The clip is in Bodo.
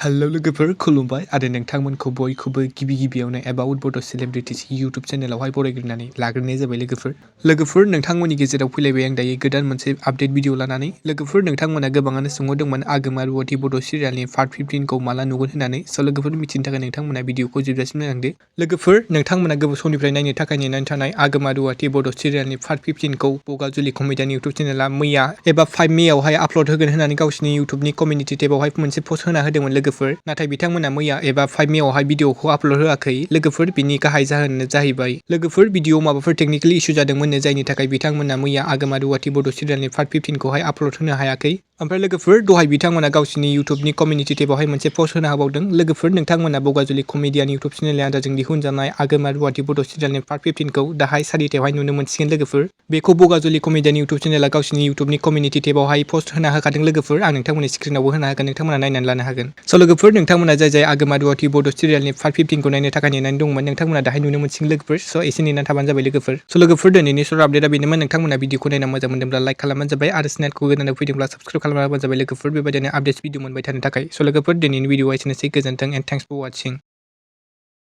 हेलो लोगोफोर खुलुमबाय आरो नोंथांमोनखौ बयखौबो गिबियावनो एबाउट बड' सेलिब्रिटिस इउटुब चेनेलावहाय बरायग्रोनानै लाग्रोनाय जाबाय लोगोफोर नोंथांमोननि गेजेराव फैलायबाय आं दायो गोदान मोनसे आपडेट भिडिअ लानानै लोगोफोर नोंथांमोना गोबाङानो सोंहरदोंमोन आगोमा रुवाति बड' सिरियालनि पार्ट 15खौ माला नुगोन होननानै स' लोगोफोर मिथिनो थाखाय नोंथांमोना भिडिअखौ जोबजासिम नायलांदो लोगोफोर नोंथांमोना गोबाव समनिफ्राय नायनो थाखाय नेनानै थानाय आगोमा रुवाति बड' सिरियालनि पार्ट 15खौ बगाजुलि कमेडियानि इउटुब चेनेला मैया एबा 5 मेआवहाय आपल'ड होगोन होननानै गावसिनि इउटुबनि कमिउनिटि टेबावहाय मोनसे पस्ट होना होदोंमोन लोगोफोर नाथाय बिथांमोना मैया एबा 5 मेआवहाय भिडिअखौ आपल'ड होआखै लोगोफोर बिनि गाहाय जाहोनानो जाहैबाय लोगोफोर भिडिअआव माबाफोर टेकनिकेल इसु जादोंमोन जायनि थाखाय बिथांमोना मैया आगोमा रुवाति बड' सिरियालनि पार्ट 15खौहाय आपल'ड होनो हायाखै ओमफ्राय लोगोफोर दहाय बिथांमोना गावसिनि इउटुबनि कमिउनिटि टेबावहाय मोनसे पस्ट होना होबावदों लोगोफोर नोंथांमोना बगाजुलि कमेडियानि इउटुब चेनेलनि आन्दारजों दिहुनजानाय आगोमा रुवाति बड' सिरियालनि पार्ट 15खौ दाहाय 4थायावहाय नुनो मोनसिगोन लोगोफोर बेखौ बगाजुलि कमेडियानि इउटुब चेनेला गावसिनि इउटुबनि कमिउनिटि टेबावहाय पस्ट होना होखादों लोगोफोर आं नोंथांमोननि स्क्रिनावबो होना होगोन नोंथांमोना नायनानै लानो हागोन स' लोगोफोर नोंथांमोना जाय आगोमा रुवाति बड' सिरियालनि पार्ट 15खौ नायनो थाखाय नेनानै दंमोन नोंथांमोना दाहाय नुनो मोनसिगोन लोगोफोर स' एसे नेनानै थाबानो जाबाय लोगोफोर स' लोगोफोर दिनैनि सर्ट आपडेटआ बेनोमोन नोंथांमोना भिडिअखौ नायना मोजां मोनदोंब्ला लाइक खालामबानो जाबाय आरो चेनेलखौ गोदानै फैदोंब्ला साबस्क्राइब खालामबानो जाबाय लोगोफोर बेबायदिनो आपडेट्स भिडिअ मोनबाय थानो थाखाय स' लोगोफोर दिनैनि भिडिअआ एसेनोसै गोजोन्थों एन्ड थेंक्स फर वाचिं